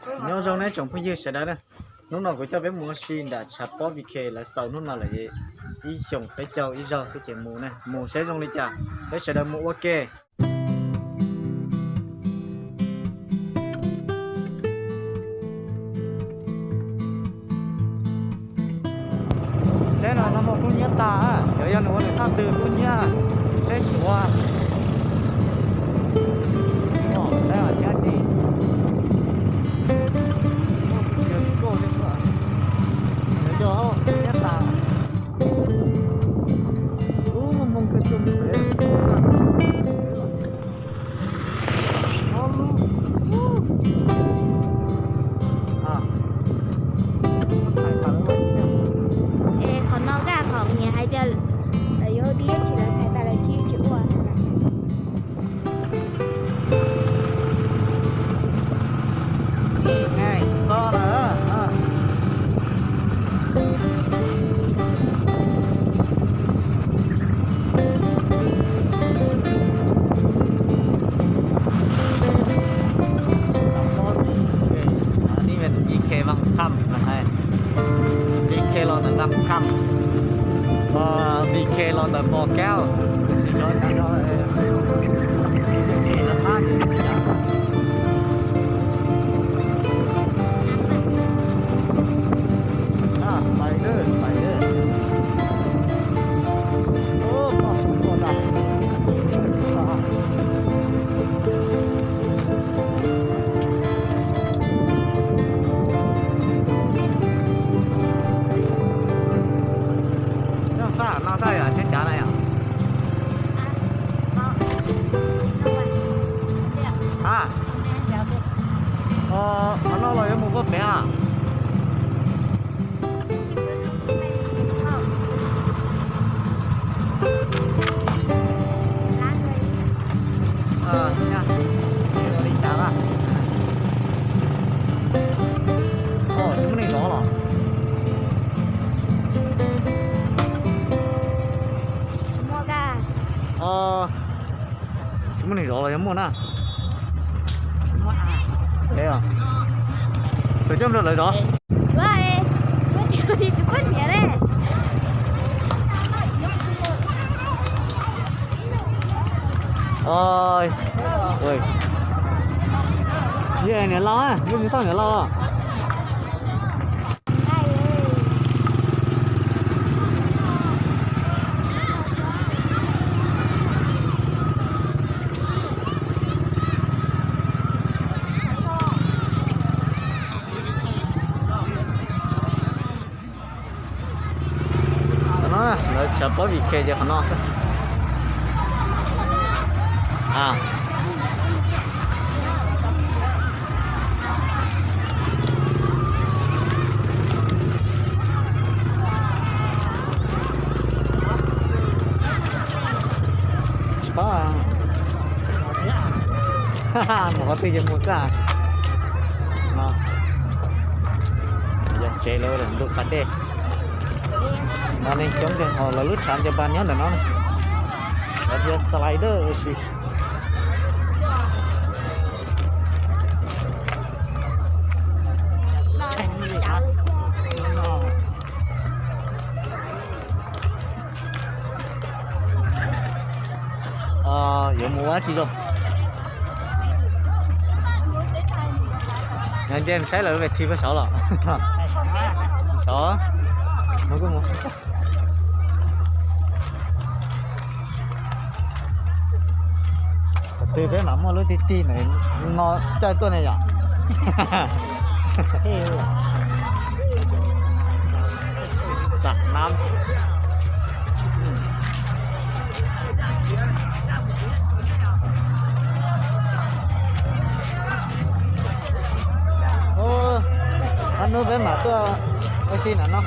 Nyob zoo nej tsoom phooj ywg sawv daws na, hnub no kuv coj peb mus ua si nram tshav pob V K, lawv xaus hnub no lawm ib xyoos peb caug ib zaug xwb ces mus na, mus saib zoo li cas, peb sawv daws mus ua ke. Tsheb no tau muaj kub hnyiab tag, xyov yog nws ua nws thaj twg kub hnyiab, tsheb Suav. Tsheb thiab tsis, yog kub hnyiab tag. Ub, muaj moo kawg tuaj mus pem. Es qhov no kaj qhov nyias hais tias lawv yuav ua dib tsis, lawv thaiv tas lawv tsis, tsis ua. Ib V K Văn Thăm, V K los ntawm Văn Thăm, V K los ntawm Bò Cáo. Noj txaj, noj txaj yog tsheb cav na yom? A, qhov no los yuav mus puag pem a? Li cas a? Tsis muaj neeg zov los? Tsis muaj neeg zov los yog muaj na? Txawm coj rau lawv zov. Niam laus, niam laus. Qhov no lawv tshav pob V K ces qhov no xwb. Tsis paub. Mus qhov twg ces mus xwb. No yog tsev lawv ntuj pas dej. No neeg coob kawg, lawv lub tshav ncaws pas nyob ntawm no. Lawv yog slider ua si. Yuav mus ua tsi zoo? Nce saib lawv ves thi peb saud los. Saud. Qhov twg peb mam muaj lub tig tig no caij tuaj ne yom? Xam nab. Ob hnub peb mam tuaj ua si na no.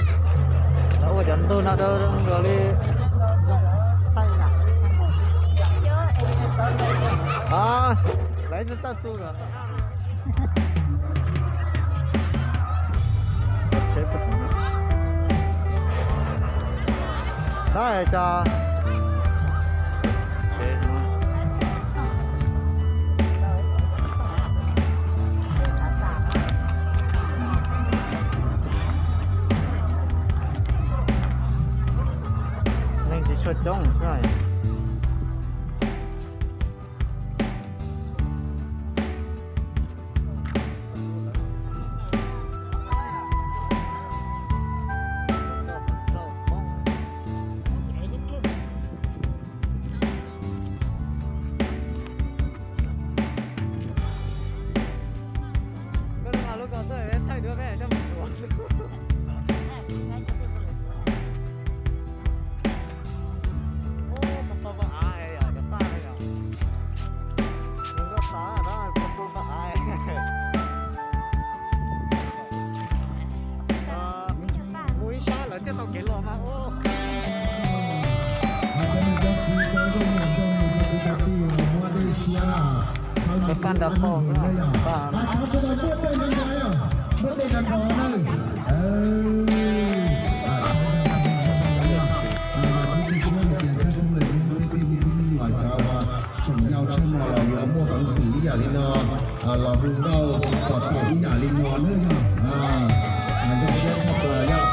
Lawv ua cov ntug no rau zoo nkaus li. Lawv txawj tu. Tab cas. Tooj xwb. Koj lub, lub ko txawj thaij dua peb coj mus tuav. Ub, paj paj av yom, cov paj yom. Nws nkauj tod, paj paj av. Mus ib sab lawv thiaj tau kev los mas. Cov paj nrad qhov, paj. Tseem yau tshaj no los yuav muaj peev xwm ib yam li no, los hu nkauj kom tau ib yam li no nawb yog. Zoo siab tshaj plaws yog.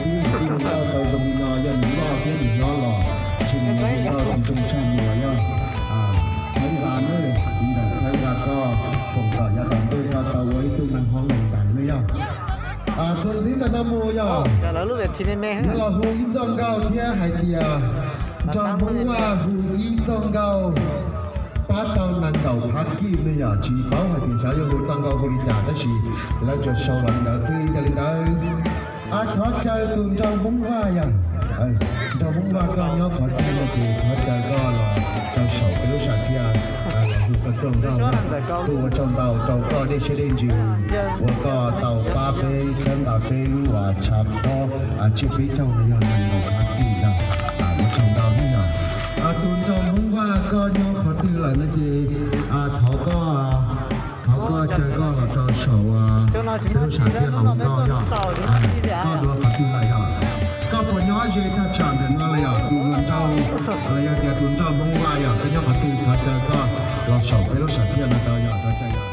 Xib hwb hu nkauj tau zoo li no yog nws loj thiab nws nyob los tsis nws hu nkauj tau zoo tshaj muag yog. Txhawb nqa nawb, tiv ntawm txhawb nqa koj foom kom yav tom ntej koj tau ua ib tug neeg hoob neeg ntais nawb yog. Txuas ntxiv ntawm no mus yog, yuav los hu ib txoj nkauj thiab hais tias nrog Hmoob Vaj hu ib txoj nkauj pab tau nees nkaum phav kij no yog. Tsis paub hais tias xyov yuav hu txoj nkauj hu li cas tab sis lawv tsuas sau los li ntawd xwb. Yog li ntawd, thov caw tus nraug Hmoob Vaj yog, nraug Hmoob Vaj koj nyob qhov twg no ces thov caw koj los rau saum peb lub sam thiaj, los hu koj txoj nkauj. Kuj ua tsaug ntau rau koj dej siab dej ntsws uas koj tau pab peb txhawb nqa peb lub tshav pob tsiab peb caug no yog nees nkaum phav kij yog. Ua tsaug ntau nawb yog. Tus nraug Hmoob Vaj koj nyob qhov twg lawm no ces thov koj, thov koj caw koj los rau saum peb lub sam thiaj los hu nkauj yog. Koj dua qhov twg lawm yog? Koj puas nyob ze thaj tsam ntawm no los yog tus hluas nraug los yog tias tus nraug Hmoob Vaj yog koj nyob qhov twg thov caw koj los saum peb lub sam thiaj no tau yog, thov caw yog.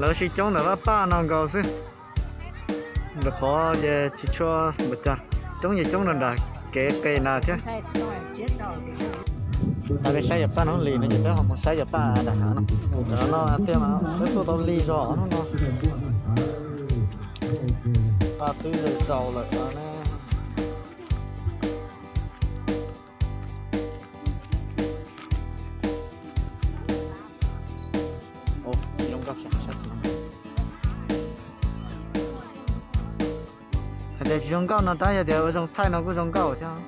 Lawv sib coob ntawm laj paj no nkaus xwb. Ntawm qhov ces tsis tshua npaum cas, coob ces coob rau nram kev qe na thiab. Peb saib yawg Paj Noob Lis no ces peb ho mus saib yawg Paj Dam Hav no. Cov no tiag mas peb tuaj tau lig zog hnub no. Paj twb zaum lawm ne. Hais tias tsis zoo nkauj no tab yog tias ua zoo thaij no kuj zoo nkauj thiab.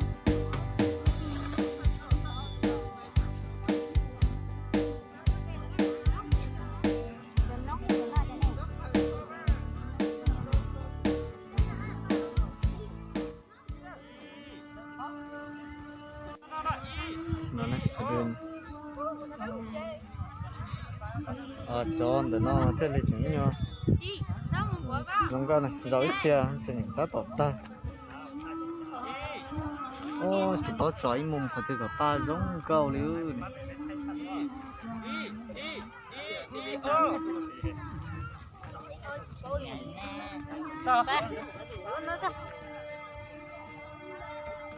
Cov ntawm no thiaj li tseem nyuag zoo nkauj na, zaum ib txhia txhia tab tom tag. Tsis paub tso ib muag qhov twg kom paj zoo nkauj li.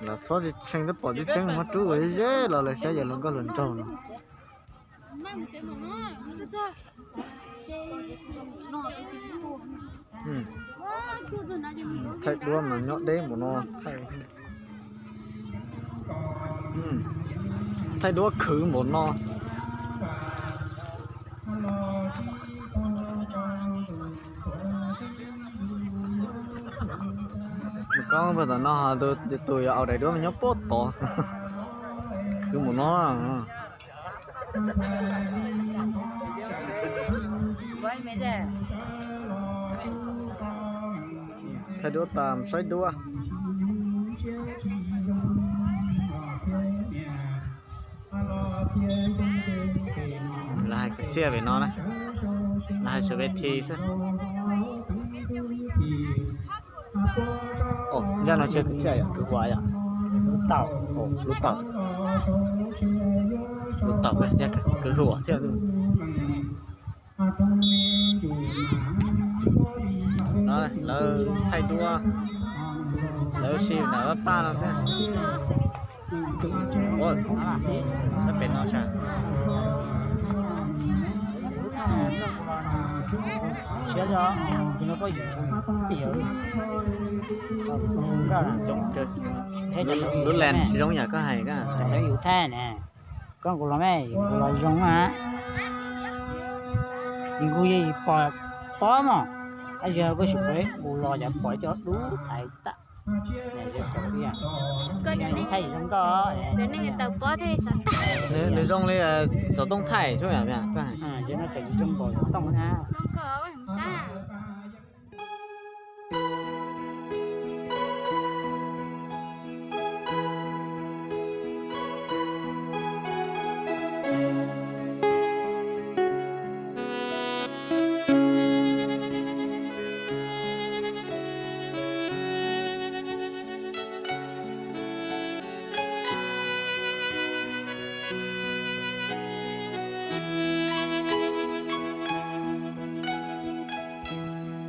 Los txhob tshee tab pom tseeb tseeb, muab rub ua ze los lawv saib yog hluas nkauj hluas nraug no. Thaij duab mas nyob deb npaum no, thaij duab khwv npaum no. Koj tom no tus yog aus daim duab mas nyob puag tod, khwv npaum no. Thaij duab tas saib duab. Lawv hais kwv txhiaj pem no na, lawv hais sawv pem thi xwb. Zaj no tsis kwv txhiaj yom, kwv huam yom. Lub taub, lub taub, lub taub thiab kwv huam thiab. Lawv thaij duab, lawv sib nram paj no xwb. Sab pem no sas. Siab os, tus no koj yuav, lub las tsis zoo yam koj hais. Yus thaij ne, koj nkaus los me, nkaus los zoo na. Nws nkaus yeej pom tob mog, tab sis koj xyuas pem nkaus los cas pom cov dub thaiv tag. Thaij zoo nkauj, nws zoo li xov tooj thaij xwb yom. Zoo nkaus xov tooj na.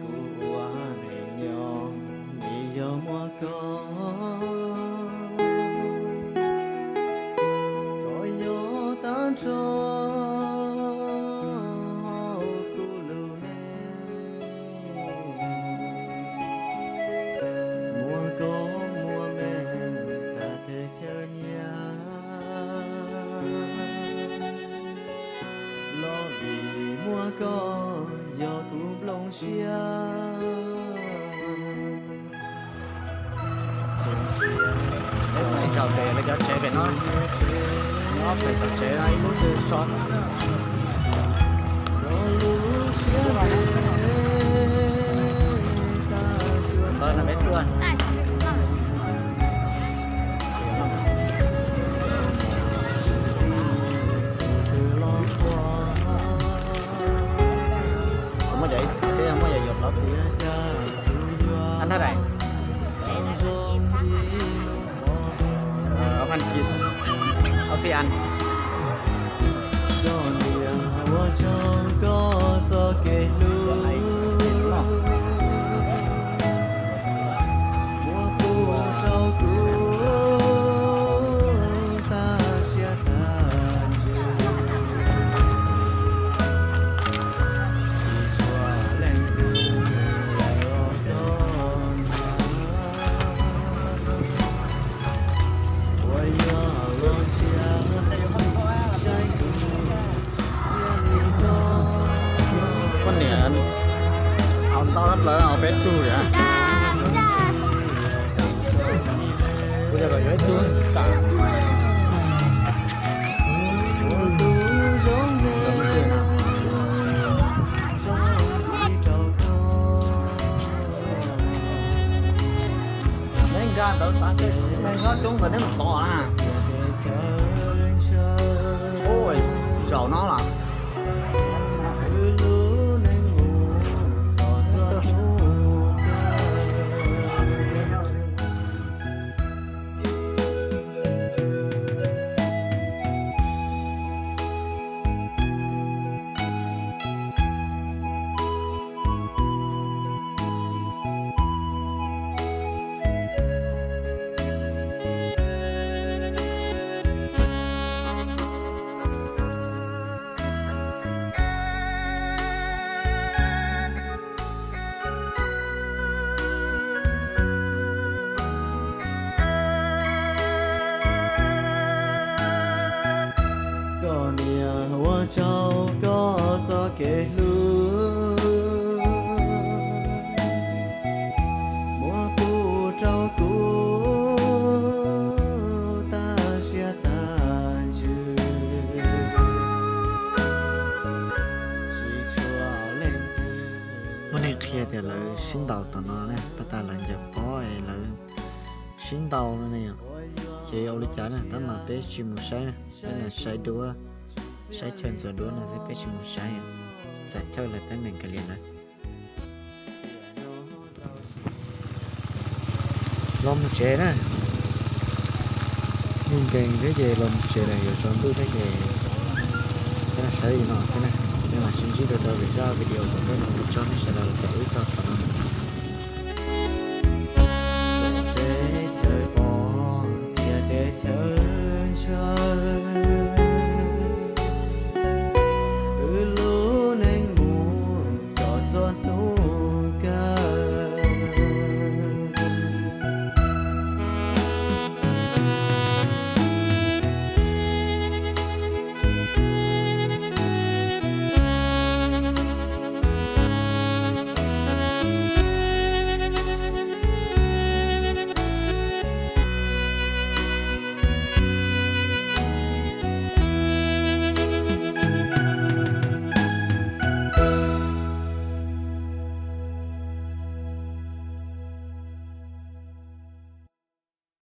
Kuv ua me nyuam, me nyuam muaj koj, koj yog tag nrho kuv lub neej. Muaj koj muaj me tas teb chaws nyiam, los vim muaj koj yog kuv nplooj siab. Zaum pem lawv cov tsev pem no, ob pem cov tsev no ib lub twg so. Ntawd no peb tuaj. Muab cov ib txhia muab yam yuav plaub tus. Ăn thaj đais? Ob phav kis, ob xib ăn. Coj niam ua tsaug koj txoj kev hlub, muab pub rau kuv tag siab tag ntsws, tsis tshua leej twg lawm os koj. Poj niam, hauv ntau tab plaws hauv peb tug li. Kuv yog los yuav ib tug tam. Neb nkag ntawd xav neb nyob coob ntawd neb mus tod na. Tau no los. Koj niam ua tsaug koj txoj kev hlub, muab kuv rau kuv tag siab tag ntsws, tsis tshua leej twg. Muaj neeg qhia tias lawv sib ntaus tom no na, pas tas lawv ncaws pob es lawv sib ntaus no ne yom. Ces ua li cas na, tab mas peb tsis mus saib na, peb lam saib duab, saib chaw ntxuav duab no xwb, peb tsis mus saib, xam chawj lawv teeb meem kav liam lawv. Los mus tsev na, nkees thiab ces los mus tsev lawm, yuav tsaus ntuj thiab ces peb lam saib li no xwb na. Nej mam sib ntsib dua rau lwm zaj video tom ntej no, ua tsaug nej sawv daws los caum wb txog thaum no.